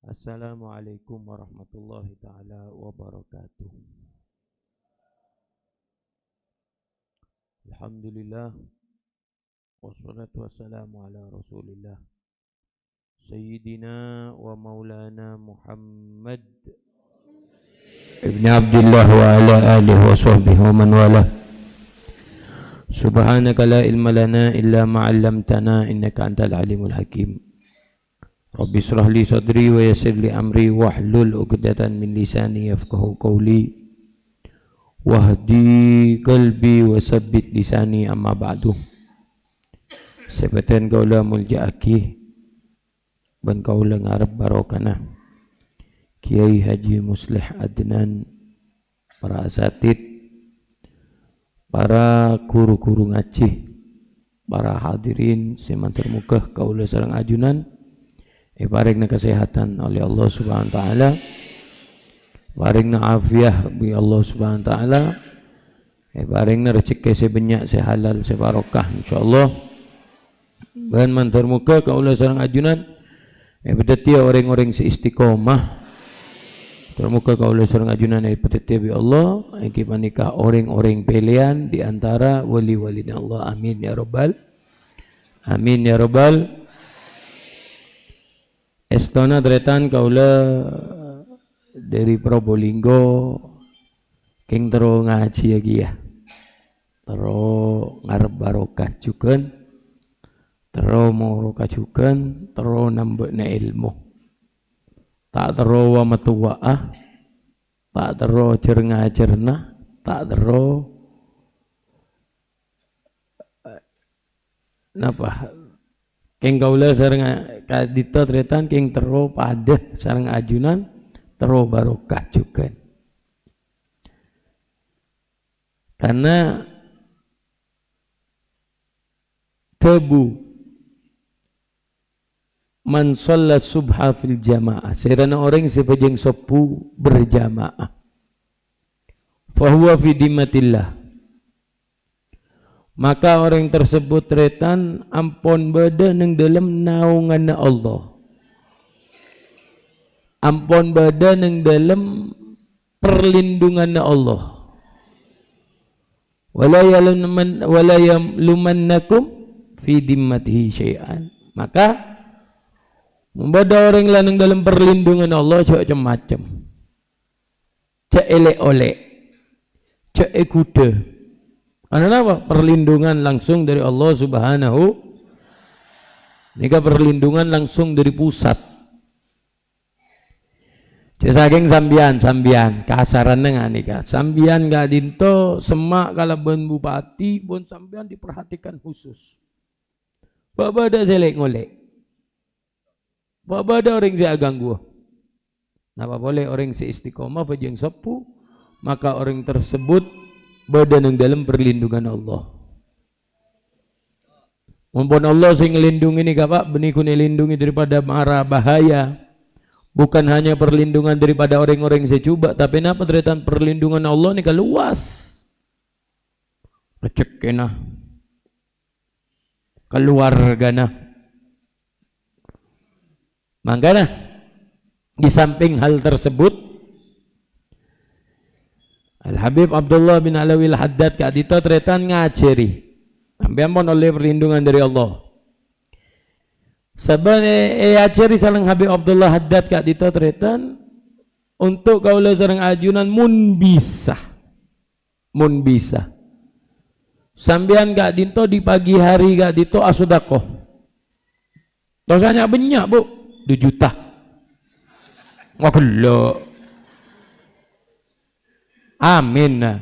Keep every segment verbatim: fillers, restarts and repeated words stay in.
Assalamualaikum warahmatullahi taala wabarakatuh. Alhamdulillah. Wassalatu wassalamu ala Rasulillah. Sayyidina wa maulana Muhammad ibni Abdillah wa ala alihi wa sahbihi wa man wala. Subhanaka la ilma lana illa ma 'allamtana innaka antal alimul hakim. Rabbi israh li sadri wa yassir li amri wahlul 'uqdatan min lisani yafqahu qawli. Wahdi qalbi wa sabbit lisani, amma ba'du. Sè bhâdhân kaulâ molja'aghi bân kaulâ ngarep barokana Kiai Haji Musleh Adnan, para asatid, para guru-guru ngajhi, para hadirin sè mandhâr, moghâ kaulâ sareng ajunan èparèngana kasèhadhân oleh Allah Subhanahu wa Ta'ala, parèngana afiyah bi' Allah Subhanahu wa Ta'ala, èparèngana rejhekkè sè bânnya', sè halal, sè barokah, insyaallah. Bân mandhâr moghâ kaulâ sareng ajunan èpadhâddhiyâ orèng-orèng sè istiqomah. Mandhâr moghâ kaulâ sareng ajunan èpadhâddhiyâ bi' Allah, ènggi panèka orèng-orèng pèlèyan di antara wali-walina Allah. Amin ya rabbal, amin ya rabbal. Èstona tarètan kaulâ dhâri Probolinggo, kèng terro ngajhiyâ kèya. Terro ngarep barokah jhughân, terro moro kajhughân, terro nambâ'âna èlmo. Ta' terro wa-, matowa'a, ta' terro jhâr-ngajhârâna, ta' terro, eh, napa? Kèng kaulâ sareng a-, ka'dinto tarètan kèng terro padâ sareng ajunan, terro barokah jhughân. Karna dhâbu, "Man shalla subha fil jama'ah," sèrana orèng sè bhâjâng sobbhu berjamaah, "fahuwa fi dhimmatillah," maka orèng tersebut tarètan ampon bâdâ neng dâlem naonganna Allah. Ampon bâdâ neng dâlem perlindunganna Allah. "Wala yaluman-, wala yalumannakum fi dhimmatihi syai'an." Maka, mon bâdâ orèng la neng dâlem perlindungan Allah, jhâ' cem-macem. Jhâ' èlè'-olè'. Jhâ' èghudhâ. Karna napa? Perlindungan langsung dari Allah Subhanahu. Nèka perlindungan langsung dari pusat. Jhâ' sakèng sampèyan, sampèyan, kasaranna nganèka. Sampèyan ka'dinto semma' kalabân bupati, pon sampèyan diperhatikan khusus. Bâ-, bâdâ sè lè'-ngolè'. Bâ-, bâdâ orèng sè aganggu. Napa polè orèng sè istiqomah bhâjâng sobbhu, maka orèng tersebut bâdâ neng dâlem perlindungan Allah. Mon pon Allah sè ngelindungi nèka, Pak, bânnè ghun èlindungi daripada mara bahaya. Bukan hanya perlindungan daripada orèng-orèng sè jhubâ', tapè napa tarètan perlindungan Allah nèka luas. Rejhekkèna, kaluwargana. Mangkana, di samping hal tersebut, Al-Habib Abdullah bin Alawi Al-Haddad ka'dinto tarètan ngajhâri. Sampèyan pon ollè perlindungan dâri Allah. Sabbhân è-, èajhâri sareng Habib Abdullah Haddad ka'dinto tarètan, untuk kaulâ sareng ajunan mon bisa. Mon bisa. Sampèyan ka'dinto di pagi hari ka'dinto asodako. Tosa nya-, bânnya', Bu. Dua juta. Wah, ghellu'. Amin, nah.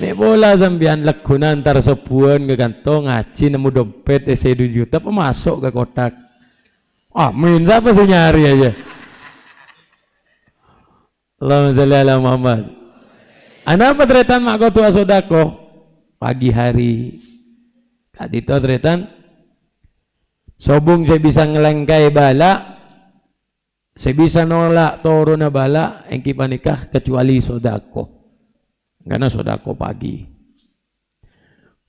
Mè' pola sampèyan lagguna entar sobbhuwân ka kanto ngajhi nemmo dompet èssè dua juta, pamaso' ka kotak. Amin, sapa sè nyarè aja? Allahumma shalli ala Muhammad. Anapa tarètan ma' kodhu asodako? Pagi hari. Ka'dinto tarètan, sobung sè bisa ngalèngkaè bâlâ', sè bisa nolak toronna bâlâ', ènggi panèka kecuali sodako. Karna sodako pagi.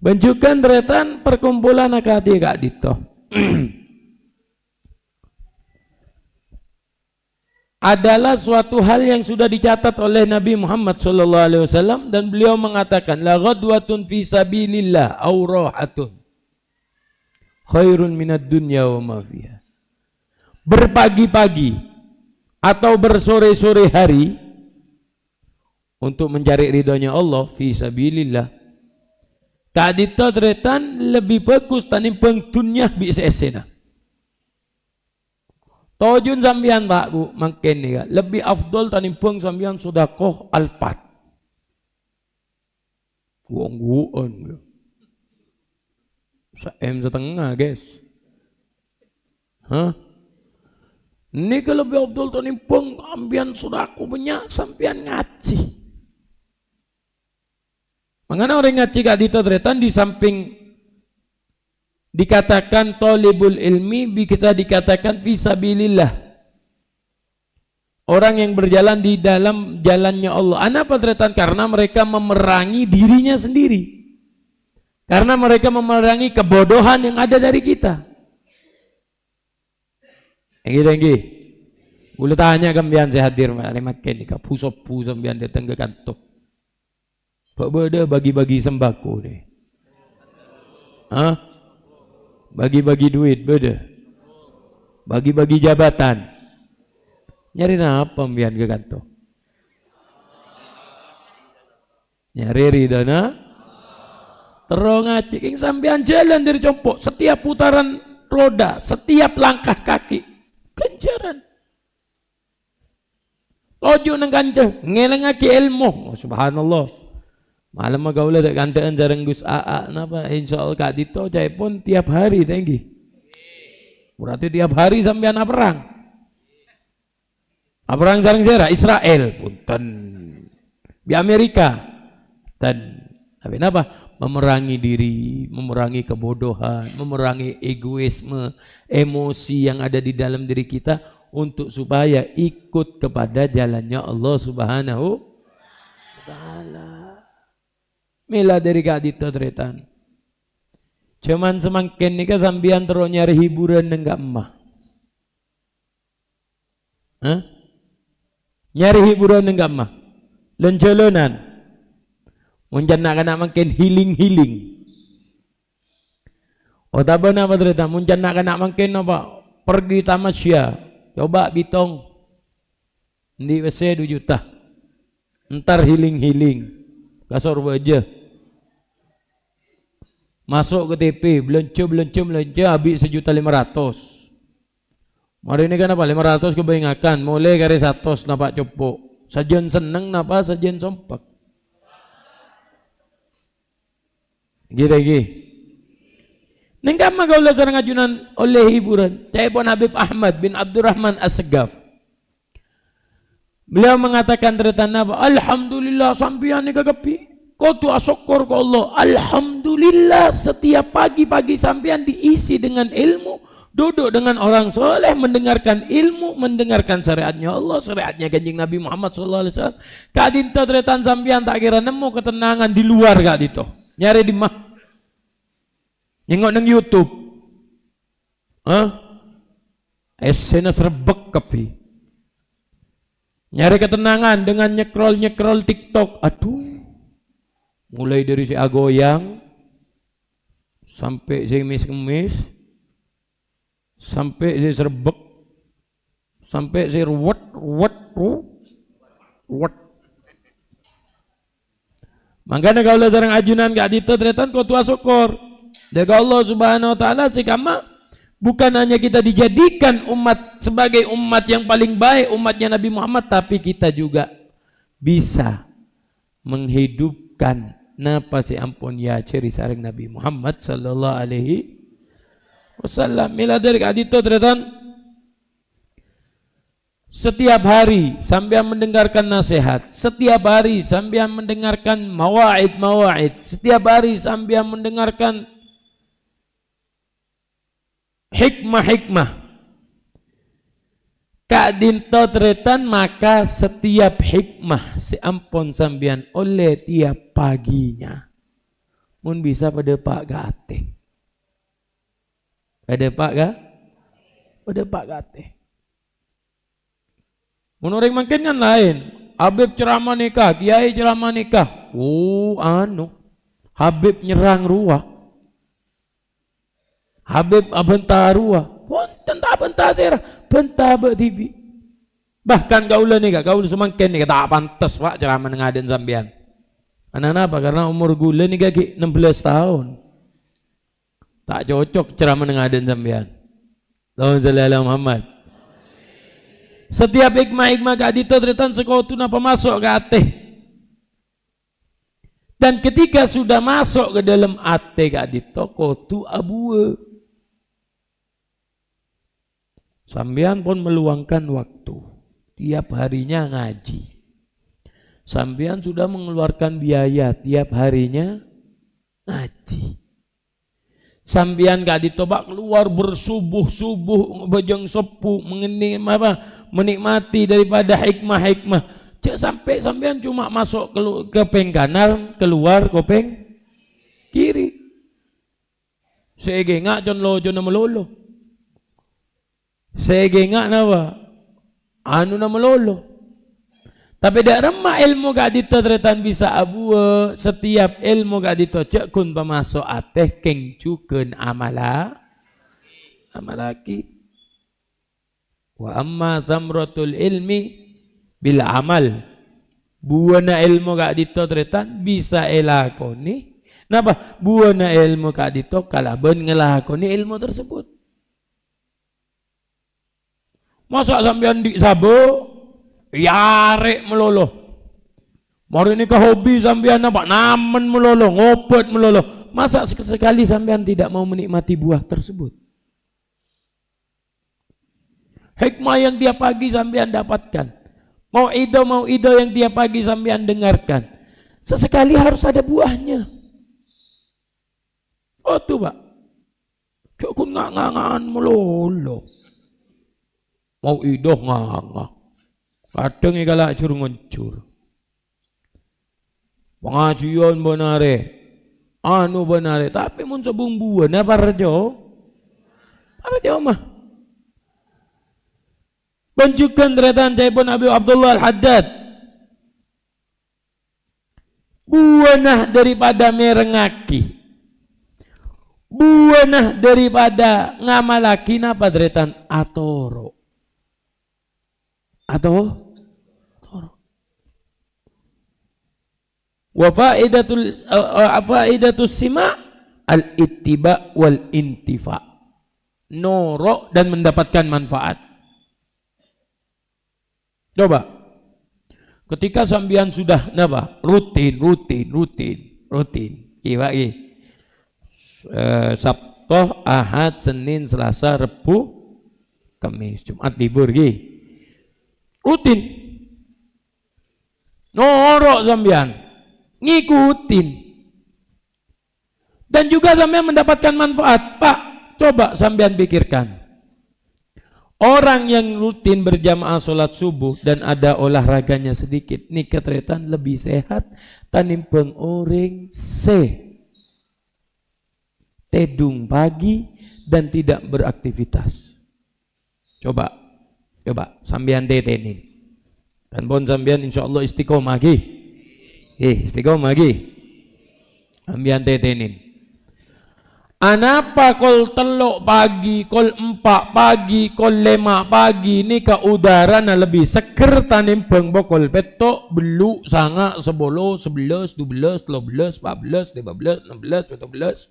Bân jhughân tarètan perkumpulan akadhi ka'dinto. adalah suatu hal yang sudah dicatat oleh Nabi Muhammad sallallahu alaihi wasallam, dan beliau mengatakan, "La ghadwatun fi sabilillah aw rahatun khairun minad dunya wa ma fiha." Berpagi-pagi atau bersore-sore hari untuk mencari ridhonya Allah fi sabilillah, ka'dinto tarètan lebbi bhâghus tanimbhâng dhunnya bi' sè èssèna. Tojjhuna sampèyan, Pak, Bu, mangkèn nèka lebbi afdol tanimbhâng sampèyan sodakoh Alphard. Wong-wongan. Sa-M satengnga, guys. Hah? Nèka lebbi afdol tanimbhâng sampèyan sodakoh bânnya', sampèyan ngajhi. Mangkana orèng ngajhi ka'dinto tarètan di samping dikatakan thalibul ilmi, bisa dikatakan fi sabilillah. Orang yang berjalan di dalam jalannya Allah. Anapa tarètan? Karena mereka memerangi dirinya sendiri. Karena mereka memerangi kebodohan yang ada dari kita. Ènggi, ènggi. Kaulâ tanya ka sampèyan sè hadir, Pak, lèma' kènè, ka bu-sobbu sampèyan dâteng ka kanto. Bâ-, bâdâ bagi-bagi sembako nè? Hah? Bagi-bagi duit, bâdâ? Bagi-bagi jabatan. Nyarè napa sampèyan ka kanto? Nyarè ridhâna. Terro ngajhi, kèng sampèyan jhâlân dâri compo'. Setiap putaran roda, setiap langkah kaki, ghânjhârân. Toju' neng kanca, ngèlèngngaghi èlmo. Oh, subhanallah. Malemma kaulâ ta' kandhâ'ân sareng Gus Aa, napa? Insyaallah ka'dinto ca'èpon tiap hari, ta' ènggi? Berarti tiap hari sampèyan aperrang. Aperrang sareng sèra? Israel, bhunten. Bi' Amerika. Dan, tapi napa? Memerangi diri, memerangi kebodohan, memerangi egoisme, emosi yang ada di dalam diri kita untuk supaya ikut kepada jalannya Allah Subhanahu wa Ta'ala. Mèla dâri ka'dinto, tarètan. Jhâman samangkèn nèka sampèyan terro nyarè hiburan neng ka'emma. Hah? Nyarè hiburan neng ka'emma. Lân-jhâlânan. Mon can na'-kana' mangkèn healing-healing. Otabâ napa, tarètan? Mon can na'-kana' mangkèn napa? Pergi tamasya. Coba bitong. Endi' pèssè du juta. Entar healing-healing. Ka Sorbhâjâ. Maso' ka T P, bâlânjhâ, bâlânjhâ, bâlânjhâ, abi' sajuta lèma ratos. Marèna kan apa? Lèma ratos kabânnya'an, molè karè satos napa' compo'. Sajân senneng napa sajân sompek. Ghi, ghi. Neng ka'emma kaulâ sareng ajunan ollè hiburan. Ca'èpon Habib Ahmad bin Abdurrahman As-Segaf. Beliau mengatakan, tarètan napa? Alhamdulillah, sampèyan nèka kabbhi kodhu asokkor ka Allah. Alhamdulillah, setiap pagi-pagi sampèyan diisi dengan ilmu, duduk dengan orang soleh, mendengarkan ilmu, mendengarkan syariatnya Allah, syariatnya Kanjeng Nabi Muhammad sallallahu alaihi wasallam. Ka'dinto tarètan sampèyan ta' kèra nemmo ketenangan di luar ka'dinto. Nyarè dimma? Nyengo' neng YouTube. Hah? Essèna serbhek kabbhi. Nyarè ketenangan dengan nyekrol-nyekrol TikTok. Aduh. Mulai dari sè agoyang, sampè' sè ngemis-ngemis, sampè' sè serbhek, sampè' sè ruwet, ruwet, ru-, ruwet. Mangkana kaulâ sareng ajunan ka'dinto tarètan kodhu asokkor dâ' ka Allah Subhanahu wa Ta'ala sè ka'emma, bukan hanya kita dijadikan umat, sebagai umat yang paling baik, umatnya Nabi Muhammad, tapi kita juga bisa menghidupkan napa sè ampon èajhâri sareng Nabi Muhammad sallallahu alaihi wasallam. Mèla dâri ka'dinto, tarètan. Setiap hari sampèyan mendengarkan nasihat, setiap hari sampèyan mendengarkan mawaid-mawaid, setiap hari sampèyan mendengarkan hikmah-hikmah. Ka'dinto tarètan, maka setiap hikmah sè ampon sampèyan ollè tiap paginya, mon bisa padâ pa' ka atè. Padâ pa' ka? Padâ pa' ka atè. Mon orèng mangkèn kan laèn. Habib ceramah nèka, kiai ceramah nèka. Oh, anu. Habib nyerrang rowa. Habib abhânta rowa. Bhunten, ta' abhânta sèra, bhânta bâ' dhibi'. Bahkan kaulâ nèka, kaulâ samangkèn nèka ta' pantes, Pak, ceramah neng adâ'na sampèyan. Anapa? Karena omor kaulâ nèka ghi' ennem belas taon. Ta' cocok ceramah neng adâ'na sampèyan. Allahumma shalli ala Muhammad. Setiap hikmah-hikmah ka'dinto, tarètan, sè kodhuna pamaso' ka atè. Dan ketika sudah masuk ke dalam atè ka'dinto, kodhu abuwâ'. Sampèyan pon meluangkan waktu tiap harinya ngaji. Sampèyan sudah mengeluarkan biaya tiap harinya ngaji. Sampèyan ka'dinto, Pak, keluar bersubuh-subuh, bâjâng sepphu, mengeni-, apa, menikmati daripada hikmah-hikmah. Jhâ' sampè' sampèyan cuma masuk kelu-, kopèng kanan, keluar kopèng kiri. Sè èghângâ' con-loconna malolo. Sè èghângâ' napa? Anuna malolo. Tapè dâ' remma èlmo ka'dinto, tarètan, bisa abuwâ'? Setiap èlmo ka'dinto jhâ' ghun pamaso' atè kèng jhughân amala-, amallaghi. Wa amma tsamratul ilmi bil amal. Buwâna èlmo ka'dinto, tarètan, bisa èlakonè. Napa? Buwâna èlmo ka'dinto kalabân ngalakonè èlmo tersebut. Masa' sampèyan andi' sabâ, èyarè' malolo. Marè nèka hobi sampèyan apa? Namen malolo, ngobât malolo. Masa' sek-, sekali sampèyan tidak mau menikmati buah tersebut? Hikmah yang tiap pagi sampèyan dapatkan, mau'idhah-mau'idhah yang tiap pagi sampèyan dengarkan, sesekali harus ada buahnya. Oh, tuh, Pak. Jhâ' ghun nga-, nga-, nganga'an malolo. Mau'idhah nganga. Kadhâng èkala' jhur-ngonjhur. Pangajiyân bân arè, anu bân arè, tapè mon sobung buwâna parjo-, parjoma. Bân jhughân tarètan ca'èpon Abu Abdullah Al-Haddad. Buwâna daripada mèrengngaghi, buwâna daripada ngamallaghi napa, tarètan? Atoro'. Atoro'. Wa faidatul, eh, eh, faidatus sima' al-ittiba' wal intifa'. Noro' dan mendapatkan manfaat. Coba. Ketika sampèyan sudah napa? Rutin, rutin, rutin, rutin. Ghi, Pak, ghi. Eh, Sabtu, Ahad, Senin, Selasa, Rebbhu, Kamis, Jumat libur, ghi. Rutin. Noro' sampèyan. Ngikutin. Dan juga sampèyan mendapatkan manfaat. Pak, coba sampèyan pikirkan. Orang yang rutin berjamaah sholat subuh dan ada olahraganya sedikit, nèka tarètan lebih sehat tanimbang orèng sè tèdung pagi dan tidak beraktivitas. Coba, coba, sampèyan tètènè. Kan pon sampèyan insyaallah istiqomah, ghi? Eh, istiqomah, ghi? Sampèyan tètènè. Anapa kol tello' pagi, kol empa' pagi, kol lèma' pagi, nèka udarana lebbi seggher tanimbang pokol pètto', bellu', sanga', sapolo, sabellâs, dubellâs, tello bellâs, pa' bellâs, lèma bellâs, ennem bellâs, pètto bellâs,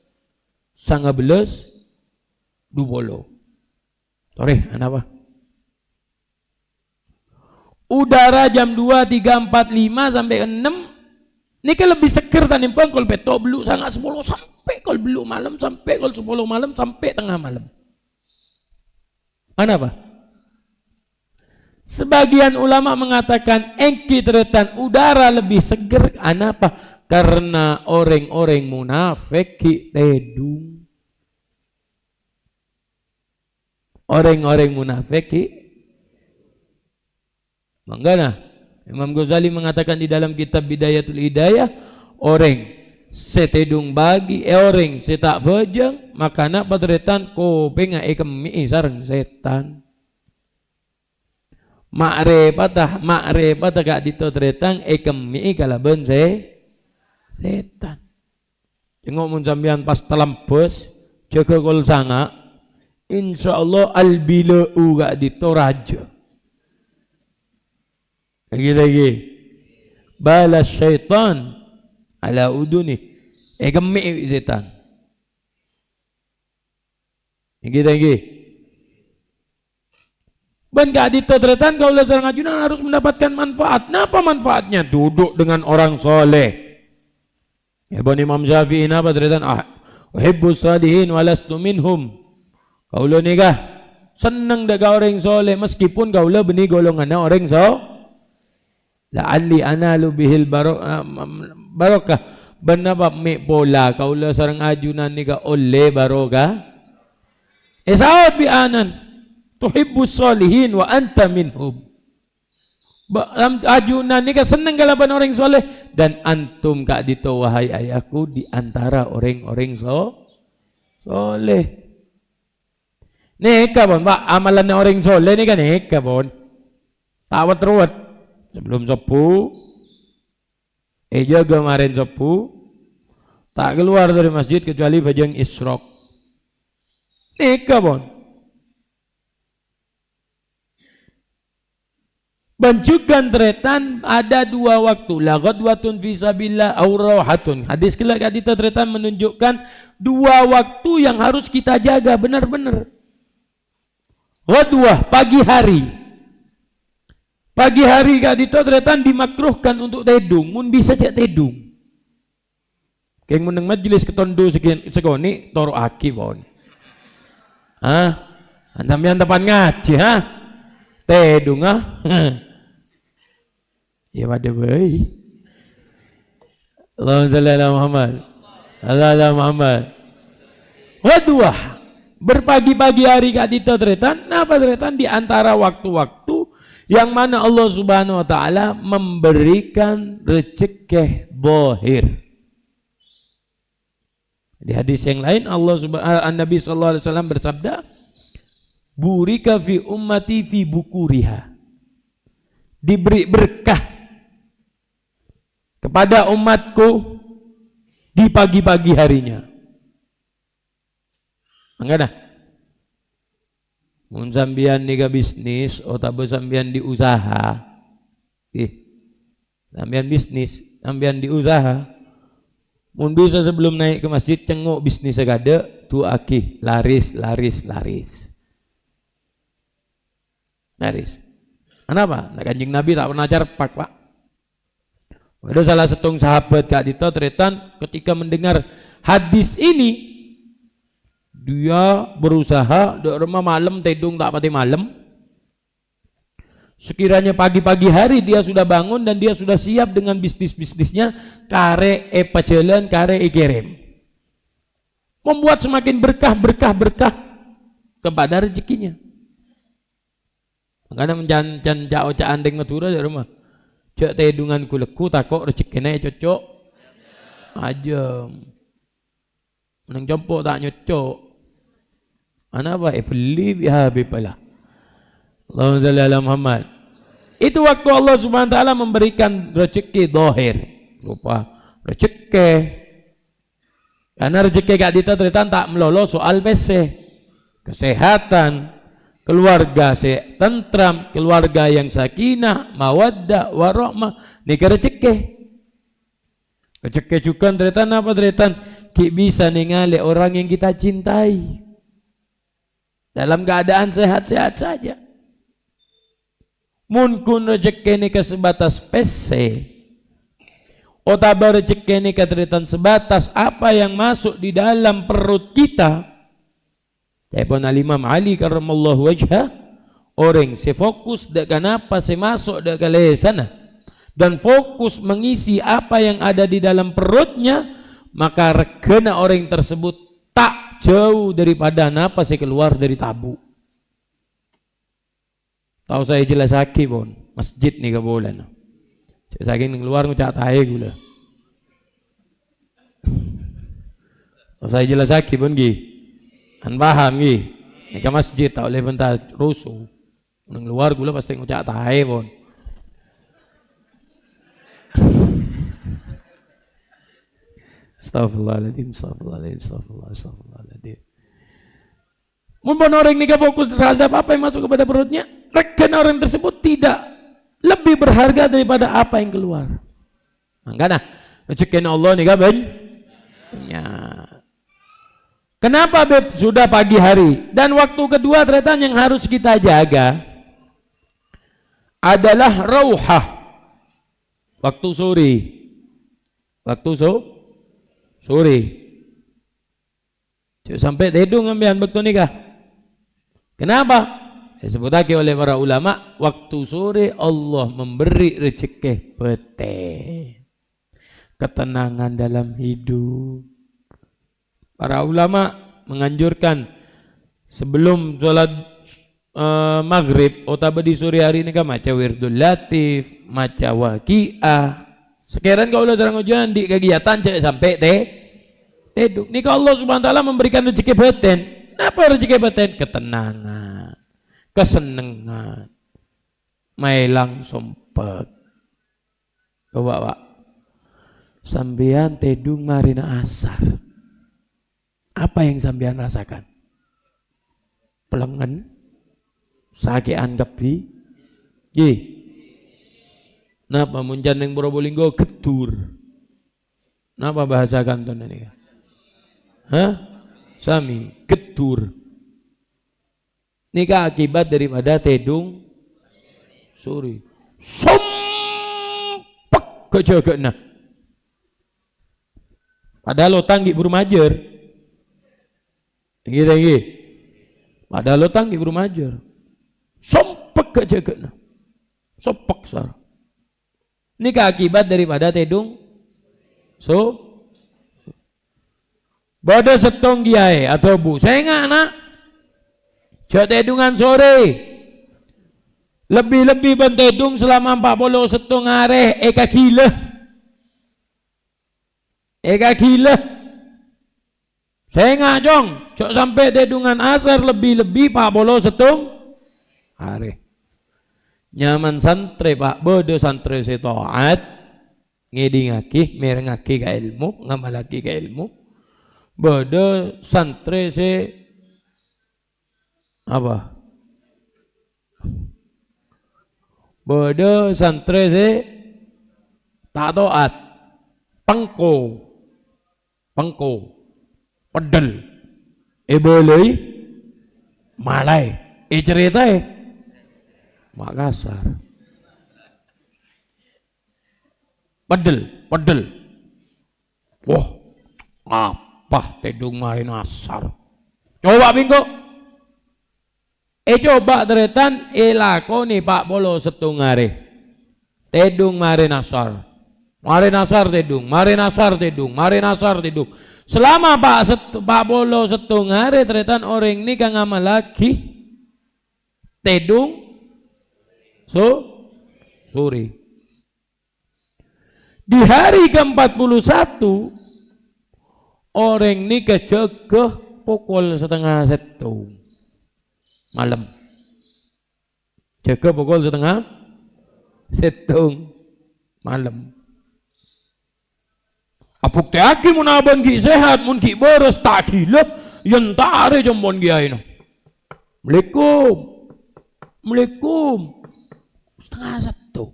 sanga bellâs, dupolo. Torè, anapa? Udara jam dua, tiga, empat, lima, sampè' ennem, nèka lebbi seggher tanimbang kol pètto', bellu', sanga', sapolo, sampè' kol bellu' malem, sampè' kol sapolo malem, sampè' tengnga malem. Anapa? Sebagian ulama mengatakan, èngghi tarètan udara lebbi seggher. Anapa? Karena orèng-orèng munafik ghi' tèdung. Orèng-orèng munafik ghi'. Mangkana, Imam Ghazali mengatakan di dalam kitab Bidayatul Hidayah, orèng sè tèdung pagi, eh, orèng sè ta' bhâjâng, makana patarètan kopèngnga èkemmè'è sareng sètan. Ma'rifata, ma'rifata ka'dinto tarètan èkemmè'è kalabân sè-, sètan. Cèngo' mon sampèyan pas talambhâs, jâgâ kol sanga', insyaallah al-bila'u ka'dinto rajâ. Lagi-lagi. Bala syaitan ala uduni. Èkemmè'è bi' sètan. Ènggi, ènggi. Bân ka'dinto tarètan kaulâ sareng ajunan harus mendapatkan manfaat. Napa manfaatnya? Duduk dengan orang soleh. Èbân Imam Syafi'i napa tarètan? Ah, "Uhibbus shalihin wa lastu minhum." Kaulâ nèka senneng dâ' ka orèng soleh, meskipun kaulâ bânnè golonganna orèng so-, "La'alli analu bihil baro-, am-, am-, barokah." Bân napa mè' pola kaulâ sareng ajunan nèka ollè barokah? Èsaot bi' Anan, "Tuhibbus shalihin wa anta minhum." Ba-, am-, ajunan nèka senneng kalabân orèng soleh, dan antum ka'dinto, wahai ayahku, di antara orèng-orèng so-, soleh. Nèka, pon, Pak, amalanna orèng soleh nèka, nèka, pon. Ta' wet-ruwet. Sebelum sobbhu, èjâgâ marèn sobbhu, ta' kalowar dâri masjid kecuali bhâjâng isyraq. Nèka, pon. Bân jhughân tarètan ada dua waktu, la ghadwatun fi sabilillah aw rauhatun. Hadis ghellâ' ka'dinto tarètan menunjukkan dua waktu yang harus kita jaga benar-benar. Ghadwah, pagi hari. Pagi hari ka'dinto tarètan dimakruhkan untuk tèdung, mon bisa jhâ' tèdung. Kèng mon neng majelis katondu segi-, sakonè', toro'aghi, pon. Hah? Sampèyan teppa'na ngajhi, ha? Tèdung, ha? Ya padâ bhâi. Allahumma shalli ala Muhammad. Ala, ala Muhammad. Ghadwah. Berpagi-pagi hari ka'dinto tarètan. Napa tarètan? Di antara waktu-waktu yang mana Allah Subhanahu wa Ta'ala memberikan rejekkè zahir. Di hadis yang lain, Allah Subha-, eh, An-Nabi sallallahu alaihi wasallam bersabda, "Burika fi ummati fi bukuriha." Diberi berkah kepada umatku di pagi-pagi harinya. Mangkana, mon sampèyan nèka bisnis, otabâ sampèyan di usaha, eh, sampèyan bisnis, sampèyan di usaha, mon bisa sebelum naik ke masjid, cèngo' bisnis sè kadâ', du'aaghi, laris, laris, laris. Laris. Anapa? Nah, Kanjeng Nabi ta' pernah carpak, Pak. Ada salah sèttong sahabat ka'dinto tarètan ketika mendengar hadis ini, dia berusaha, dâ' remma malem tèdung ta' patè malem. Sekiranya pagi-pagi hari dia sudah bangun dan dia sudah siap dengan bisnis-bisnisnya, karè èpajhâlân, karè èkèrèm. Membuat semakin berkah, berkah, berkah kepada rezekinya. Mangkana mon can-, can ca'-oca'an rèng Madhurâ, dâ' remma. Jhâ' tèdungan ghu-lagghu, tako' rejekkèna ècocco'. Ajâm. Neng compo' ta' nyocco'. Anapa èbelli bi' Habib la. Allahumma shalli ala Muhammad. Itu waktu Allah Subhanahu wa Ta'ala memberikan rezeki zahir. Rupa rejekkè. Karena rejekkè ka'dinto tarètan ta' malolo soal pèssè. Kesehatan, keluarga sè tentram, keluarga yang sakinah, mawaddah, warahmah, nèka rejekkè. Rejekkè jhughân tarètan napa tarètan? Ghi' bisa nèngalè orang yang kita cintai. Dalam keadaan sehat-sehat saja. Mon ghun rejekkè nèka sebatas pèssè, otabâ rejekkè nèka tarètan sebatas apa yang masuk di dalam perut kita, ca'èpon Al-Imam Ali karramallahu wajhah, orèng sè fokus dâ' ka napa sè maso' dâ' ka lèsanna, dan fokus mengisi apa yang ada di dalam perutnya, maka reghâna orèng tersebut ta' jhâu daripada napa sè kalowar dâri tabu'. Ta' osa èjellassaghi, pon. Masjid nèka polana. Jhâ' sakèng neng lowar ngoca' taè ghulâ. Ta' osa èjellassaghi, pon, ghi. Kan paham, ghi? Nèka masjid, ta' ollè bânta rusuh. Neng luar kaulâ pastè ngoca' taè, pon. Astagfirullahaladzim, astagfirullahaladzim, astagfirullah, astagfirullahaladzim. Mon orèng nèka fokus terhadap apa yang masuk kepada perutnya, regana orang tersebut tidak lebih berharga daripada apa yang keluar. Mangkana, rejhekkèna Allah nèka bân-, banyak. Kenapa, Beb? Sudah pagi hari. Dan waktu kedua, ternyata yang harus kita jaga adalah rauhah. Waktu sore. Waktu so-, sore. Jhâ' sampè' tèdung sampèyan bâkto nèka. Kenapa? Disebutake oleh para ulama, waktu sore Allah memberi rejeki bâtèn. Ketenangan dalam hidup. Para ulama menganjurkan sebelum sholat, eh, maghrib otabâ di sore hari nèka maca Wirdul Latif, maca Waqiah. Sakèrana kaulâ sareng ajunan andi' kagiyatan jhâ' sampè' tè-, tèdung. Nèka Allah Subhanahu wa Ta'ala memberikan rejeki bâtèn. Napa rejeki bâtèn? Ketenangan, kasennengngan, maèlang sompek. Coba, Pak. Sampèyan tèdung marèna asar. Apa yang sampèyan rasakan? Pelengen? Sakè'an kabbhi? Ngghi. Napa mon can neng Probolinggo geddur? Napa bahasa kantonna nèka? Hah? Sami, geddur. Nèka akibat daripada tèdung sore. Sompek ghâ-, jâgâna. Padahal otang ghi' buru majâr. Èngghi, èngghi. Padahal otang ghi' buru majâr. Sompek ghâ-, jâgâna. Sompek, sar. Nèka akibat daripada tèdung so-, Bâdâ sèttong kèyaè adhâbu, "Sènga', na', jhâ' tèdungan sorè. Lebbi-lebbi bân tèdung salama empa' polo sèttong arè èkaghilâ." Èkaghilâ. "Sènga', Cong, jhâ' sampè' tèdungan asar lebbi-lebbi pa' polo sèttong arè." Nyaman santrè, Pak, bâdâ santrè sè taat, ngèdingngaghi, mèrengngaghi ka èlmo, ngamallaghi ka èlmo. Bâdâ santrè sè apa? Bâdâ santrè sè ta' to'at, pengko, pengko, peddhel, èbâlâi malaè, ècarètaè ma' kasar. Peddhel, peddhel. Wah, apa tèdung marèna asar? Coba bingko. Ècoba tarètan èlakonè pa' polo sèttong arè. Tèdung marèna asar. Marèna asar tèdung, marèna asar tèdung, marèna asar tèdung. Salama pa' sètt-, pa' polo sèttong arè tarètan orèng nèka ngamallaghi tèdung so-, sorè. Di hari keempat puluh satu, orèng nèka jâgâ pokol satengnga sèttong malem. Jâgâ pokol satengnga sèttong malem. Abuktèyaghi mon abâ'na ghi' sehat, mon ghi' bârâs, ta' ghilâ, yâ èntarè jâ' mon kèyaèna. "Assalamualaikum." "Assalamualaikum." Satengnga sèttong.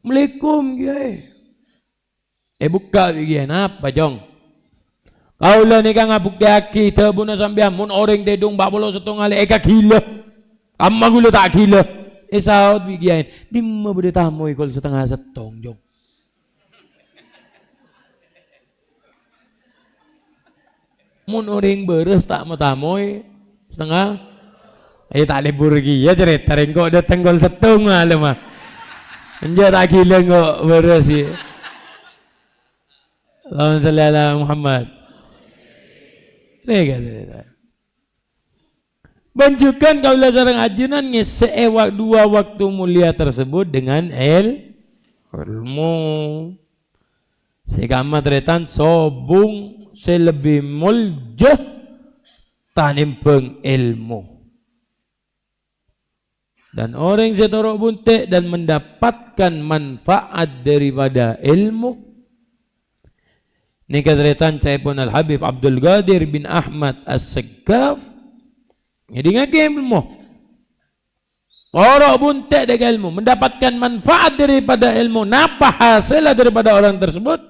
"Assalamualaikum, Kèyaè." Èbukka' bi' kèyaè, "Napa, Cong?" "Kaulâ nèka ngabuktèyaghi dhâbuna sampèyan, mon orèng tèdung pa' polo sèttong arè èkaghilâ. Kamma kaulâ ta' ghilâ." Èsaot bi' kèyaè, "Dimma bâdâ tamoy kol satengnga sèttong, Cong?" Mon orèng bârâs ta' matamoy, satengnga, eh, ta' lebur kèya carèta rèng ko' dâteng kol sèttong malem, ah. Enjâ' ta' ghilâ ko' bârâs, yâ. Allahumma shalli ala Muhammad. Rèka, rèka. Bân jhughân kaulâ sareng ajunan ngèssè'è wa-, dua waktu mulia tersebut dengan el-, èlmo. Sè kamma tarètan sobung sè lebbi molja tanèmbhâng èlmo. Dan orèng sè toro' bunte' dan mendapatkan manfaat daripada ilmu. Nèka tarètan ca'èpon Al-Habib Abdul Qadir bin Ahmad As-Segaf. Ngèdingngaghi ilmu. Toro' bunte' dâ' ka ilmu, mendapatkan manfaat daripada ilmu. Napa hasilnya daripada orang tersebut?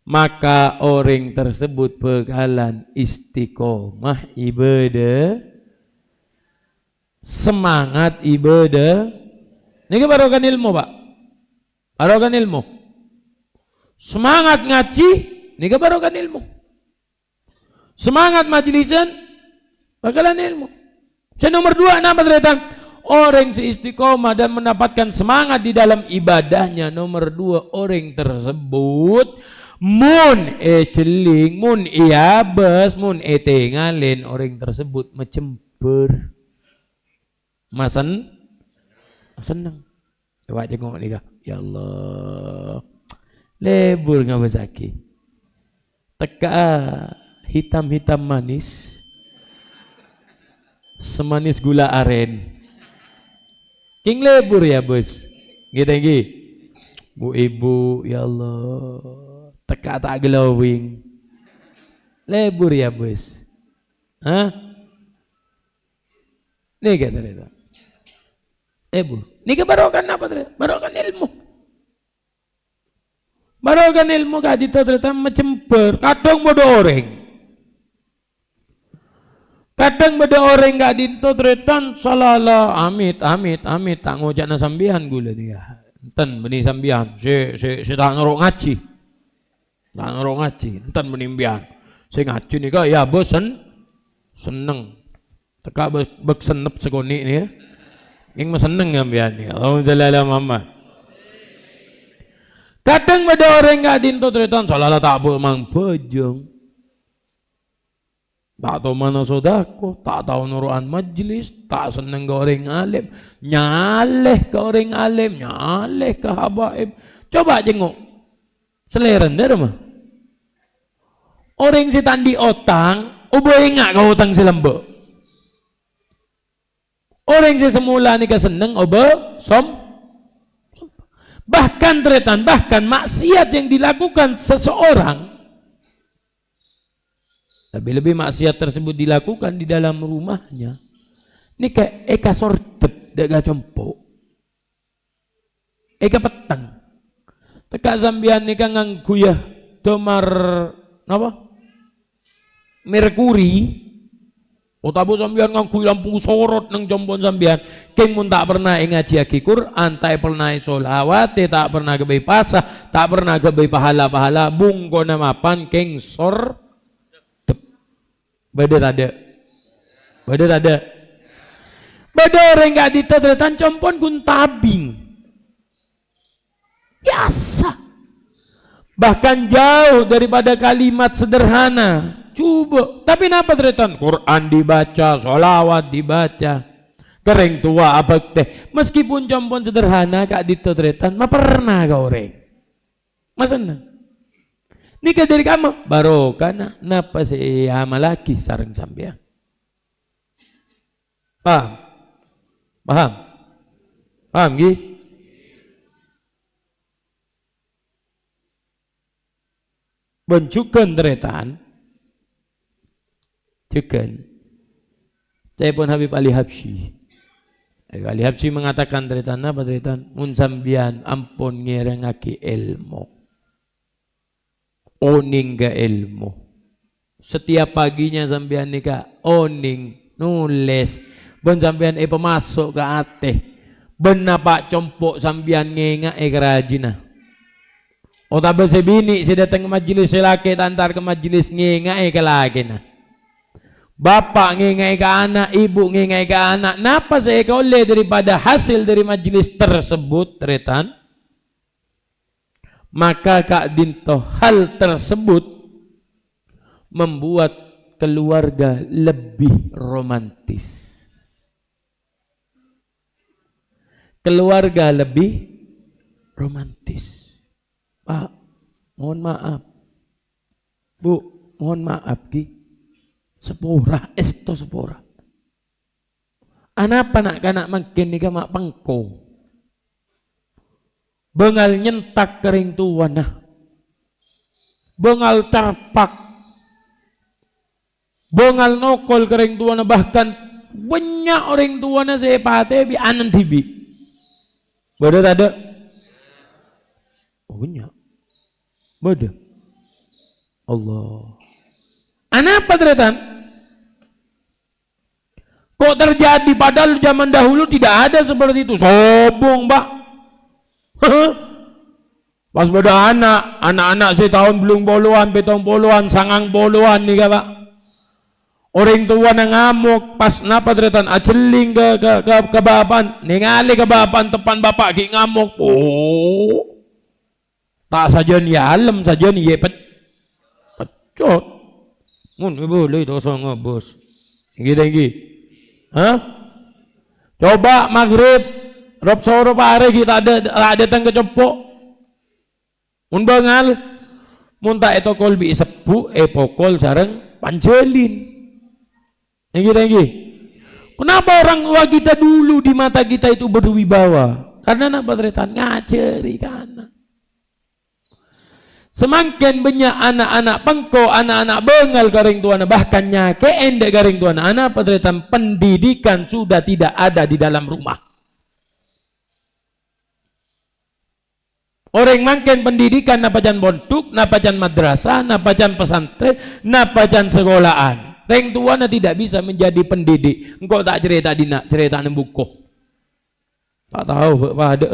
Maka orèng tersebut bakalan istiqomah ibadah, semangat ibadah. Nèka barokah ilmu, Pak. Barokah ilmu. Semangat ngajhi, nèka barokah ilmu. Semangat majlisan, bakalan ilmu. Sè nomor dua, napa, tarètan? Orèng sè istiqomah dan mendapatkan semangat di dalam ibadahnya. Nomor dua, orèng tersebut mon èjhelling, mon èabâs, mon ètèngalè, orèng tersebut majembhâr. Masen-, masenneng. Coba cengok nih, Kak. Ya Allah. Lebur ngabâsaghi. Tekka'a hitam-hitam manis. Semanis gula aren. Kèng lebur ya, Bos. Nggih, nggih. Bu ibu, ya Allah. Tekka'a ta' glowing. Lebur ya, Bos. Hah? Nèka tarètan. Lebur. Nèka barokah napa, tarètan? Barokah ilmu. Barokah ilmu ka'dinto tarètan majembhâr. Kadhâng bâdâ orèng. Kadhâng bâdâ orèng ka'dinto tarètan salala, amit, amit, amit, ta' ngoca'na sampèyan ghulâ nèka. Enten bânnè sampèyan sè, sè, sè ta' noro' ngajhi. Ta' noro' ngajhi, enten bânnè sampèyan. Sè ngajhi nèka ya bosen, senneng. Tekka'a bâ-, bâk sennep sakonè' nèka. Kèng masenneng sampèyan nèka. Allahumma shalli ala Muhammad. Kadhâng bâdâ orèng ka'dinto tarètan salala ta' bâ-, mang bhâjâng. Ta' tao mano sodako, ta' tao noro'an majlis, ta' senneng ka orèng alim, nyalè ka orèng alim, nyalè ka habaib. Coba jenguk. Salèrana dâ' remma? Orèng sè ta' andi' otang, obâ enga' ka otang sè lambâ'. Orèng sè samola nèka senneng obâ som-, bahkan tarètan, bahkan maksiat yang dilakukan seseorang, lebih-lebih maksiat tersebut dilakukan di dalam rumahnya, nèka èkasordep dâ' ka compo'. Èkapetteng. Tekka' sampèyan nèka ngangghuya domar napa? Merkuri. Otabâ sampèyan ngangghuy lampu sorot neng compo'na sampèyan. Kèng mon ta' perna èngajhiyâghi Qur'an, ta' perna èsolawatè, ta' perna aghâbây pasa, ta' perna aghâbây pahala-pahala, bungkona mapan kèng sor-, Bâdâ tadâ'? Bâdâ tadâ'? Bâdâ orèng ka'dinto tarètan compo'na ghun tabing. Biasa. Bahkan jauh daripada kalimat sederhana. Coba. Tapè napa tarètan? Qur'an dibaca, sholawat dibaca. Ka orèng towa abhâktè. Meskipun compo'na sederhana, ka'dinto tarètan, maperna ka orèng. Masenneng. Nèka dâri kamma? Barokana napa sè èamallaghi sareng sampèyan. Paham? Paham? Paham, ghi? Bân jhughân tarètan, jhughân. Ca'èpon Habib Ali Habsyi. Habib Ali Habsyi mengatakan, tarètan, napa tarètan? Mon sampèyan ampon ngèrèngngaghi èlmo, onèng ka èlmo. Setiap paginya sampèyan nèka onèng, nolès. Bân sampèyan èpamaso' ka atè. Bân napa' compo' sampèyan ngènga'è ka rajina. Otabâ sè binè' sè dâteng ka majlis, sè lakè' ta' entar ka majlis ngènga'è ka lakèna. Bapa' ngènga'è ka ana', ibu ngènga'è ka ana'. Napa sè èkaollè daripada hasil dâri majlis tersebut, tarètan? Maka ka'dinto hal tersebut membuat keluarga lebih romantis. Keluarga lebih romantis. Pak, mohon maaf. Bu, mohon maaf, ghi. Sapora, èsto sapora. Anapa na'-kana' mangkèn nèka ma' pengko? Bângal nyentak ka rèng towana. Bângal carpak. Bângal nokol ka rèng towana, bahkan bânnya' orèng towana sè èpatè'è bi' ana'na dhibi'. Bâdâ tadâ'? Oh, bânnya'. Bâdâ. Allah. Anapa, tarètan? Kok terjadi, padahal zaman dahulu tidak ada seperti itu. Sobung, Pak. Pas bâdâ ana', ana'-ana' sè taon bâllung polowan, pèttong polowan, sangang polowan nèka, Pak. Orèng towana ngamok, pas napa, tarètan? Ajhelling ka, ka, ka, ka bapa'na, nèngalè ka bapa'na, teppan bapa' ghi' ngamok. Oh. Ta' sajân èalem, sajân èpec-, peccot. Mon èbâlâi toso ngobos. Èngghi, èngghi. Hah? Coba maghrib, rob-sorob arè ghi' ta' dâ-, ta' dâteng ka compo'. Mon bângal, mon ta' ètokol bi' sebbhu', èpokol sareng panjhâlin. Èngghi, èngghi. Kenapa orang tua kita dulu di mata kita itu berwibawa? Karena napa, tarètan? Ngajhâri ka ana'. Samangkèn bânnya' ana'-ana' pengko, ana'-ana' bângal ka orèng towana, bahkan nyakè'è dâ' ka orèng towana. Anapa, tarètan? Pendidikan sudah tidak ada di dalam rumah. Orèng mangkèn pendidikan napa can pondhuk, napa can madrasah, napa can pesantren, napa can sekolahan. Rèng towana tidak bisa menjadi pendidik. Engko' ta' carèta dinna', carètana buko. Ta' tao, bâ-, padâ.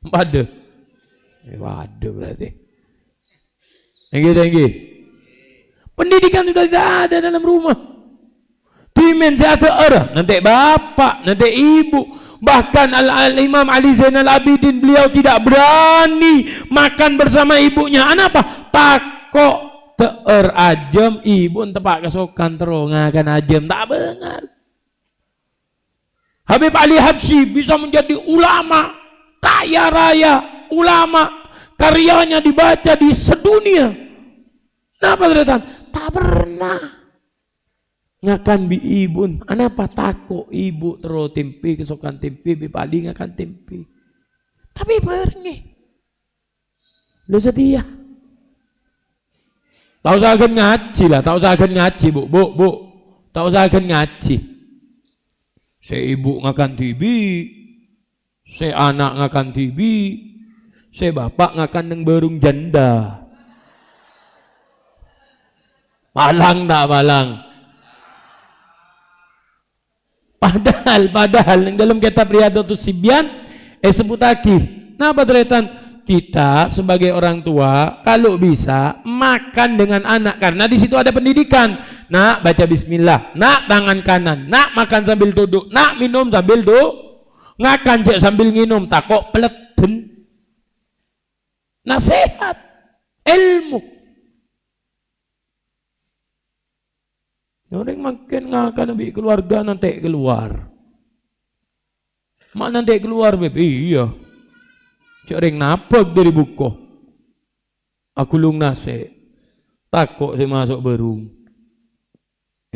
Padâ. Eh, padâ berarti. Èngghi, èngghi. Pendidikan sudah tidak ada dalam rumah. Dhimèn sè adhâ'âr, nantè' bapa', nantè' ibu. Bahkan Al-, Al-Imam Ali Zainal Abidin, beliau tidak berani makan bersama ibunya. Anapa? Tako' dhâ'âr ajâm, ibu enteppa' kasokan terro ngakan ajâm, ta' bângal. Habib Ali Habsyi bisa menjadi ulama kaya raya, ulama karyanya dibaca di sedunia. Napa, tarètan? Ta' pernah ngakan bi' ibuna. Anapa? Tako' ibu terro tèmpè, kasokan tèmpè, Habib Ali ngakan tèmpè. Tapè bârengngè. Lho, satèya. Ta' osa ghân ngajhi, la, ta' osa ghân ngajhi, Bu', Bu', Bu'. Ta' osa ghân ngajhi. Sè ibu ngakan dhibi', sè ana' ngakan dhibi', sè bapa' ngakan neng bârung janda. Palang ta' palang? Padahal, padahal neng dalam kitab Riyadhatus Sibyan èsebbhuttaghi. Napa, tarètan? Kita sebagai orang tua, kalau bisa, makan dengan anak, karena di situ ada pendidikan. Nak, baca bismillah. Nak, tangan kanan. Nak, makan sambil duduk. Nak, minum sambil du-, ngakan jhâ' sambil ngènom, tako' pèleddhân. Nasehat, ilmu. Orèng mangkèn ngakan bi' keluarga nantè' kalowar. Ma' nantè' kalowar, Beb? Iyâ. Jhâ' rèng nabâk dâri buko. Aghulung nasè'. Tako' sè maso' bârung.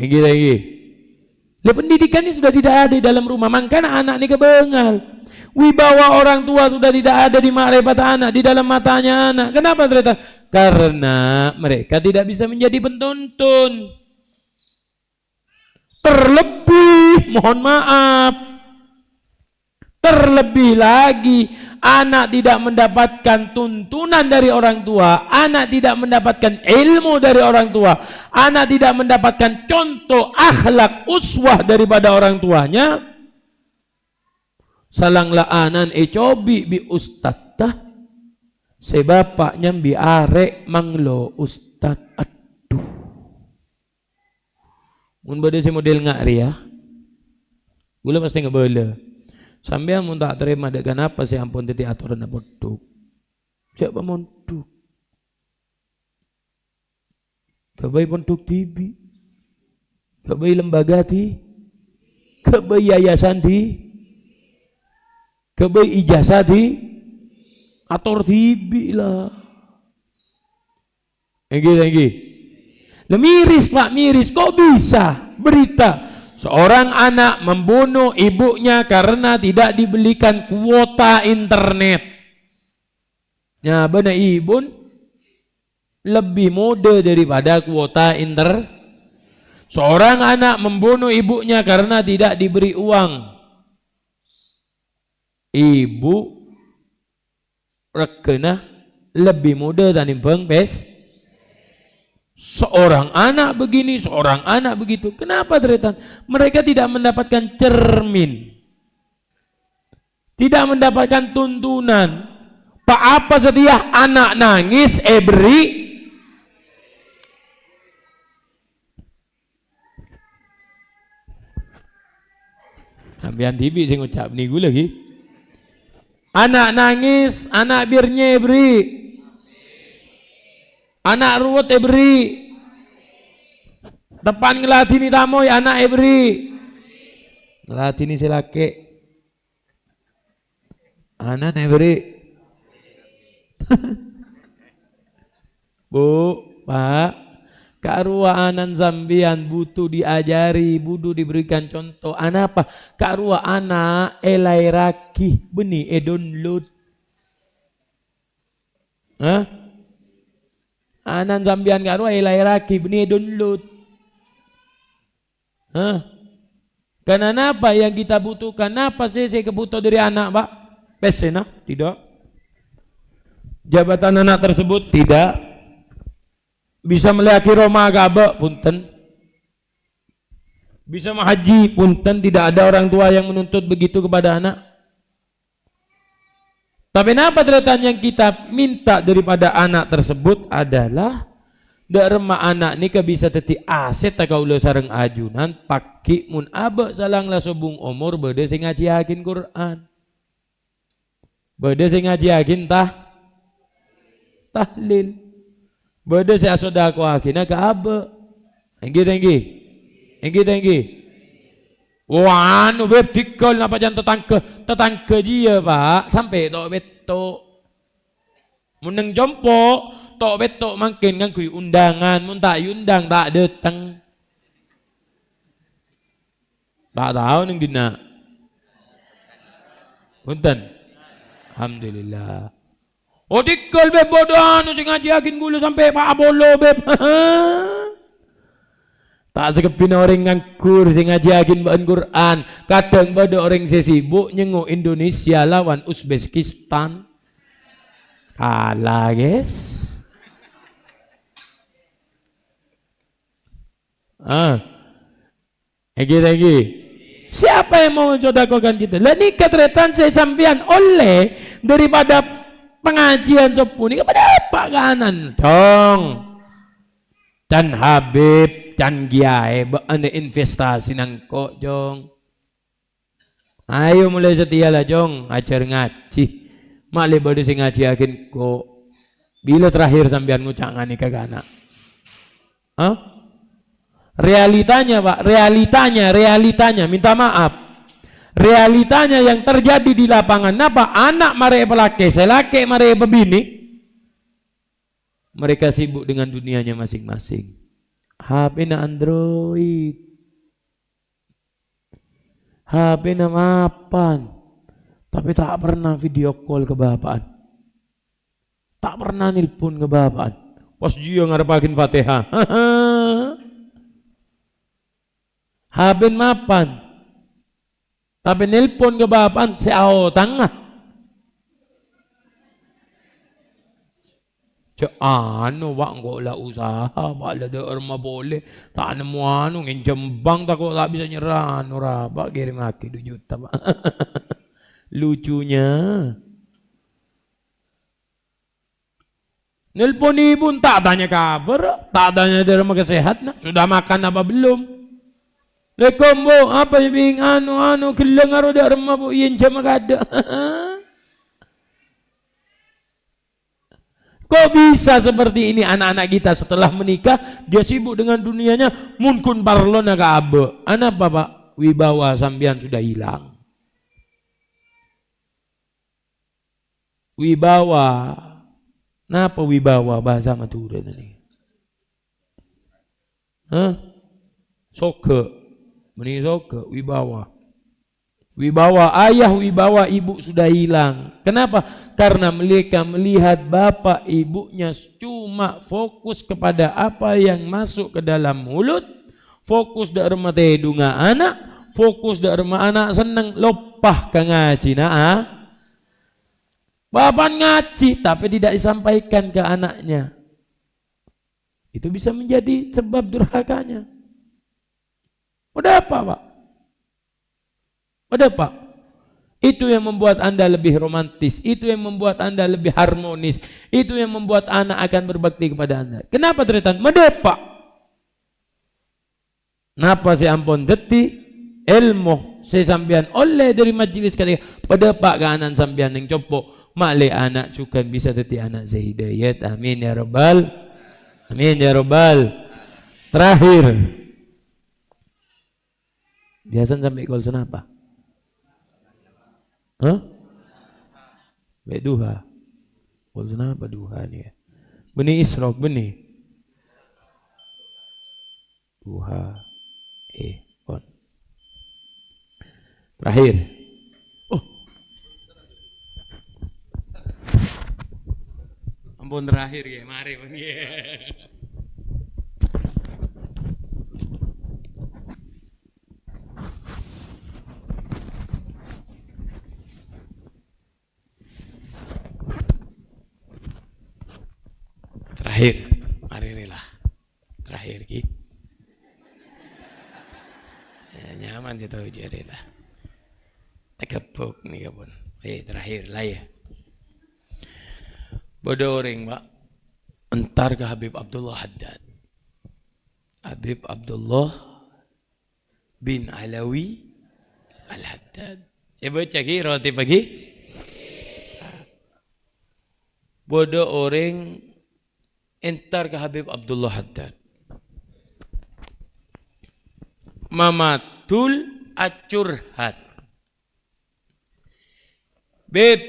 Èngghi, èngghi. Lah, pendidikan ini sudah tidak ada di dalam rumah. Mangkana ana' nèka bângal. Wibawa orang tua sudah tidak ada di makrifat anak, di dalam matanya anak. Kenapa, tarètan? Karena mereka tidak bisa menjadi pentuntun. Terlebih, mohon maaf, terlebih lagi, anak tidak mendapatkan tuntunan dari orang tua, anak tidak mendapatkan ilmu dari orang tua, anak tidak mendapatkan contoh akhlak uswah daripada orang tuanya, salang-la'anan ècobi' bi' ustadta, sè bapa' nyambi arè' manglo ustad. Adhu. Mon bâdâ sè model nga' rèya, kaulâ pastè ngabâlâ. Sampèyan mon ta' tarèma dâ' kanapa sè ampon dhâddhi atoranna pondhuk, jhâ' pamondhuk. Ghâbây pondhuk dhibi'. Ghâbây lembaga dhi-, ghâbây yayasan dhi-, ghâbây ijazah dhi-, ator dhibi' la. Èngghi, èngghi. Lah, miris, Pak, miris. Kok bisa berita Seorang anak membunuh ibunya karena tidak dibelikan kuota internet. Nyabâna ibun lebih muda daripada kuota inter-, seorang anak membunuh ibunya karena tidak diberi uang. Ibu reggâna lebih muda tanimbang pes-, seorang anak begini, seorang anak begitu. Kenapa, tarètan? Mereka tidak mendapatkan cermin. Tidak mendapatkan tuntunan. Pa-apa satèya ana' nangès èberri'. Sampèyan dhibi' sè ngoca' bânnè ghulâ, ghi. Ana' nangès, ana' biyâr nyèberri'. Ana' ruwet èberri'. Teppan ngladhinè tamoy, ana' èberri'. Ngladhinè sè lakè'. Ana' nèbâri'. Bu, Pak, ka'rowa ana'na sampèyan butuh diajari, butuh diberikan contoh. Anapa? Ka'rowa ana' èlaèrraghi, bânnè è-download. Hah? Ana'na sampèyan ka'rowa èlaèrraghi, bânnè è-download. Hah? Karena napa yang kita butuhkan? Napa sè, sè èkabhuto dâri ana', Pak? Pèssèna? Tidak. Jabatan anak tersebut? Tidak. Bisa mellèyaghi roma ka abâ'? Bhunten. Bisa mahajji? Bhunten, tidak ada orang tua yang menuntut begitu kepada anak. Tapè napa, tarètan, yang kita minta daripada anak tersebut adalah, dâ' remma ana' nèka bisa dhâddhi asètta kaulâ sareng ajunan, paghi' mon abâ' salang la sobung omor bâdâ sè ngajhiyaghin Qur'an. Bâdâ sè ngajhiyaghin tah-, tahlil. Bâdâ sè asodakowaghina ka abâ'. Èngghi ta èngghi? Èngghi ta èngghi? Wah, anu, Beb, dhingghâl napa can tatangghâ? Tatangghâ jiyâ, Pak, sampè' to'-petto'. Mon neng compo', to'-petto' mangkèn ngangghuy undangan, mon ta' èondang, ta' dâteng. Ta' tao neng dinna'. Bhunten. Alhamdulillah. Oh, dhingghâl, Beb, bâdâ anu sè ngajhiyaghin ghulâ sampè' pa' apolo, Beb. Ta' sakabbhina orèng nganggur sè ngajhiyaghin bâ'na Qur'an. Kadhâng bâdâ orèng sè sibuk nyengo' Indonesia lawan Uzbekistan. Kalah, guys. Ah. Èngghi, èngghi. Siapa yang mau mensodakohkan kita? Lah, nèka, tarètan, sè sampèyan ollè daripada pengajian sobbhu nèka, padâ apa' ka ana'na, Cong? Can Habib, can Kiyaè, bâ'na investasi nang engko', Cong. Ayo, molaè satèya la, Cong, ajhâr ngajhi. Ma' lè bâdâ sè ngajhiyaghin engko'. Bilâ terakhir sampèyan ngoca' nganèka ka ana'? Hah? Realitanya, Pak, realitanya, realitanya, minta maaf. Realitanya yang terjadi di lapangan, napa? Ana' marè èpalakè, sè lakè' marè èpabinè, mereka sibuk dengan dunianya masing-masing. H P-na Android. H P-na mapan, tapè ta' pernah video call ka bapa'na. Ta' pernah nelpon ka bapa'na. Pas jiyâ ngarebbhâghin Fatihah. H P-na mapan, tapè nelpon ka bapa'na sè aotangnga. Jhâ' anu, Pak, engko' la usaha, Pak, la dâ' remma polè. Ta' nemmo anu, ngènjhâm bank, tako' ta' bisa nyerra anu, ra, Pak, kèrèmaghi du juta, Pak. Lucunya. Nelpon ibu, ta' tanya kabar, ta' tanya dâ' remma kesehatan, sudah makan apa belum. "Assalamualaikum, Bu, apa, Bing, anu, anu, ghellâ' aro dâ' remma, Bu, ènjhâmma kaadâ'." Kok bisa seperti ini anak-anak kita setelah menikah, dia sibuk dengan dunianya, mon ghun parlona ka abâ'. Anapa, Pak? Wibawa sampèyan sudah hilang. Wibawa. Napa wibawa bahasa Madhurâna nèka? Hah? Soghâ. Bânnè soghâ, wibawa. Wibawa ayah, wibawa ibu sudah hilang. Kenapa? Karena mereka melihat bapak ibunya cuma fokus kepada apa yang masuk ke dalam mulut, fokus dâ' remma tèdungnga ana', fokus dâ' remma ana' senneng, loppa ka ngajhina, a. Bapak ngajhi, tapi tidak disampaikan ke anaknya. Itu bisa menjadi sebab durhakanya. Padâpa, Pak. Padâpa. Itu yang membuat Anda lebih romantis, itu yang membuat Anda lebih harmonis, itu yang membuat anak akan berbakti kepada Anda. Kenapa, tarètan? Madâpa'. Napa sè ampon dhâddhi? Èlmo sè sampèyan ollè dâri majelis kali, padâpa' ka ana' sampèyan neng compo', ma'lè ana' jhughân bisa dhâddhi ana' sè hidayat. Amin ya rabbal. Amin ya rabbal. Terakhir. Biasana sampè' kol sanapa? Hah? Sampè' duha. Kol sanapa duha nèka? Bânnè isyraq, bânnè. Duha. Eh, on. Terakhir. Oh. Ampon terakhir ya, mari, mari. Terakhir, mari rèla. Terakhir, Ki. Ya, nyaman sih tahu jari lah. Tegepuk nih, kapun. Eh, terakhir lah ya. Bâdâ orèng, Pak, entar ka Habib Abdullah Haddad. Habib Abdullah bin Alawi Al-Haddad. Èbâca ghi, roti pagi. Bâdâ orèng entar ka Habib Abdullah Haddad. Mamaddul acurhat. Bib,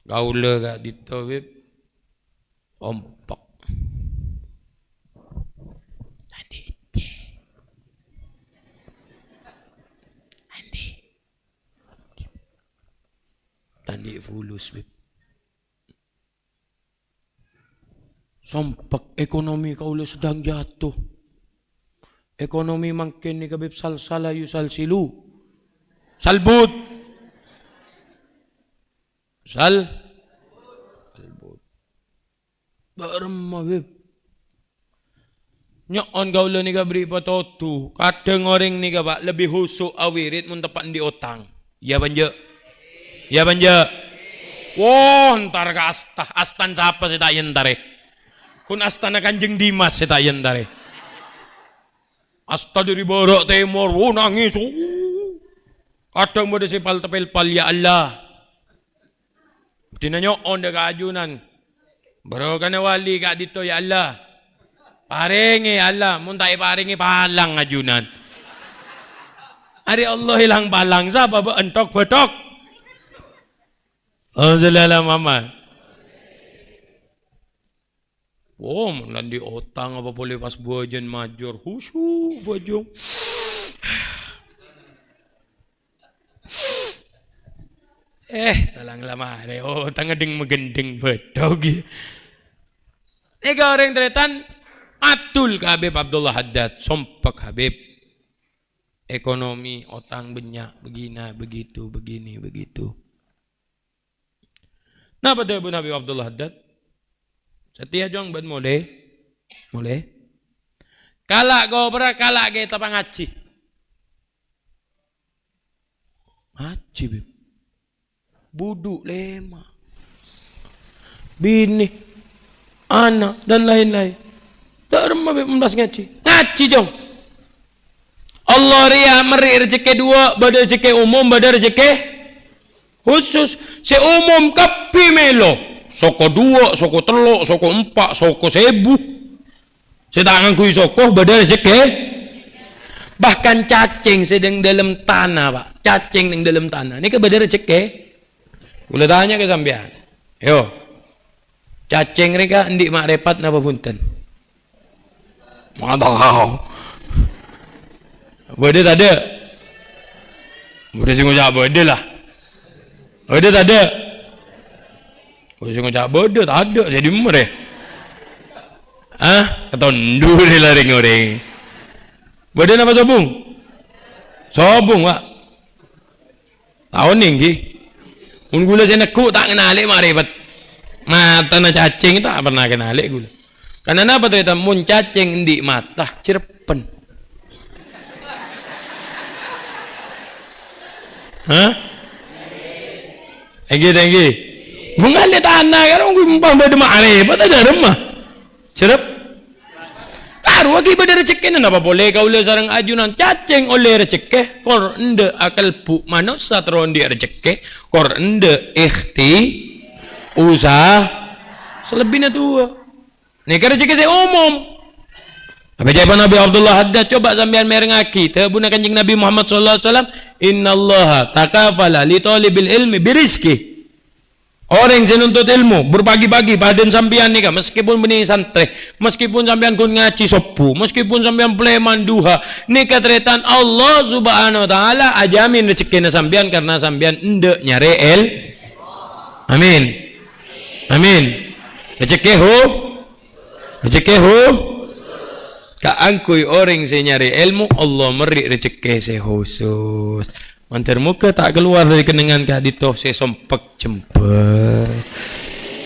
kaulâ ka'dinto, Bib, ompek. Andi' ecce. Andi'. Tandi' fulus, Bib. Sompek, ekonomi kaulâ sedang jatuh. Ekonomi mangkèn nèka, Bib, salsala yusalsilu. Salbut. Sal-, salbut. Bâremma, Bib. Nyo'on kaulâ nèka bâri' patodu. Kadhâng orèng nèka, Pak, lebbi husu' awirid mon teppa' andi' otang. Iyâ apa enjâ'? Iyâ apa enjâ'? Woh, entar ka asta. Astan sapa sè ta' èentarè? Kun astana Kanjeng Dimas sè ta' èentarè. Asta dâri bârâ' tèmor, woh, nangès. Oh. Kadhâng bâdâ sè pal-tepelpal, "Ya Allah." Dina nyo'on dâ' ka ajunan. Barokana wali ka'dinto, ya Allah. Parèngè, ya Allah. Mon ta' èparèngè, palang ajunan. Arè Allah èlang-palang, sapa bâ' entok-bâthok? Allahumma shalli ala Muhammad. Oh, mon la andi' otang apa polè pas bâjâna major. Husu, bâjâ. Eh, salang la marè. Oh, tangadeng magendeng bâdâ ghi. Nèka orèng tarètan, atul ka Habib Abdullah Haddad, sompek Habib. Ekonomi, otang bânnya', begina, begitu, begini, begitu. Napa dhâbuna Habib Abdullah Haddad? Satèya, Jong, bân molè. Molè. Kala' koperra, kala' kètabbhâ ngajhi. Ngajhi, Bib. Budhu lèma'. Binè, ana', dan lain-lain. Dâ' remma, Bib, mon pas ngajhi. Ngajhi, Jong. Allah rèya mèrrè' rejekkè duwâ', bâdâ rejekkè umum, bâdâ rejekkè khusus. Sè umum kabbhi mèlo. Soko duwâ', soko tello', soko empa', soko sèbu. Sè ta' ngangghuy soko bâdâ rejekkè. Bahkan cacèng sè neng dâlem tana, Pak. Cacèng neng dâlem tana. Nèka bâdâ rejekkè. Kaulâ tanya ka sampèyan. Yo. Cacèng rèka andi' ma'rèfat napa bhunten? Mantap. Bâdâ tadâ'? Bâdâ sè ngoca' bâdâ la. Bâdâ tadâ'? Bâdâ sè ngoca' bâdâ, tadâ', sè dimma rè? Hah? Katondhu rè la rèng-orèng. Bâdâ napa sobung? Sobung, Pak. Ta' onèng, ghi. Mon ghulâ sè neggu' ta' ngennalè ma'rifat. Matana cacèng ta' pernah ngennalè ghulâ. Karna napa, tarètan? Mon cacèng andi' mata, cereppen. Hah? Èngghi, ta' èngghi? Mon ngallè tana, kan, mon ghun bâdâ ma'rifat, ta' dâremma. Cerep. Karowa ghi' bâdâ rejekkèna, napa polè kaulâ sareng ajunan cacèng ollè rejekkè, kor endâ' akalbu manossa terro andi' rejekkè, kor endâ' ikhti-, usaha, salebbina towa. Nèka rejekkè sè omom. Apa ca'èpon Abi Abdullah Haddad, coba sampèyan mèrengngaghi dhâbuna Kanjeng Nabi Muhammad sallallahu alaihi wasallam, "Innallaha takafala li thalibil ilmi birizqi." Orèng sè nuntut èlmo, berpagi-pagi, padâna sampèyan nèka, meskipun bânnè santrè, meskipun sampèyan ghun ngajhi sobbhu, meskipun sampèyan plèman duha, nèka tarètan Allah Subhanahu wa Ta'ala ajamin rejekkèna sampèyan karna sampèyan endâ' nyarè èl-, Amin. Amin. Rejekkè hu-, rejekkè hu-, kaangghuy orèng sè nyarè èlmo, Allah merri' rejekkè sè khusus. Mandhâr moghâ ta' kalowar dâri kennengngan ka'dinto sè sompek jembhâr,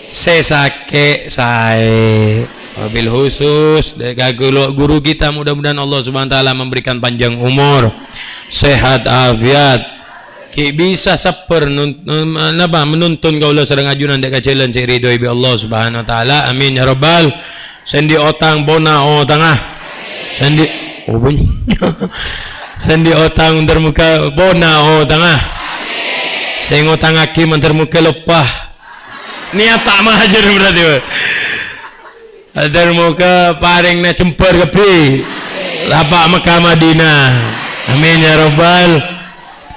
sè sakè' saè. Wabil khusus dâ-, ka guru, guru kita, mudah-mudahan Allah Subhanahu wa Ta'ala memberikan panjang umur, sehat afiat, ghi' bisa sabbhâr nun-, nun-, napa, menuntun kaulâ sareng ajunan dâ' ka jhâlân sè èridhoi bi' Allah Subhanahu wa Ta'ala. Amin ya rabbal. Sè andi' otang, pona otanga. Sè andi', oh, bunyi. Sè andi' otang, mandhâr moghâ pona otanga. Sè ngotangaghi, mandhâr moghâ loppa. Niat ta' majâr berarti, Pak. Mandhâr moghâ parèngna jembhâr kabbhi. Lapa' Mekkah Madinah. Amin ya rabbal.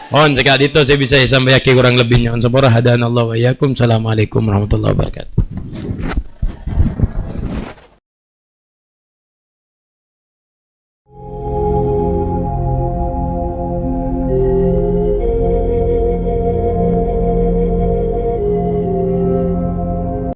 Pon, sè ka'dinto sè bisa èsampèyaghi, korang lebbina nyo'on sapora. Hadanallahu wa iyyakum. Assalamualaikum warahmatullahi wabarakatuh.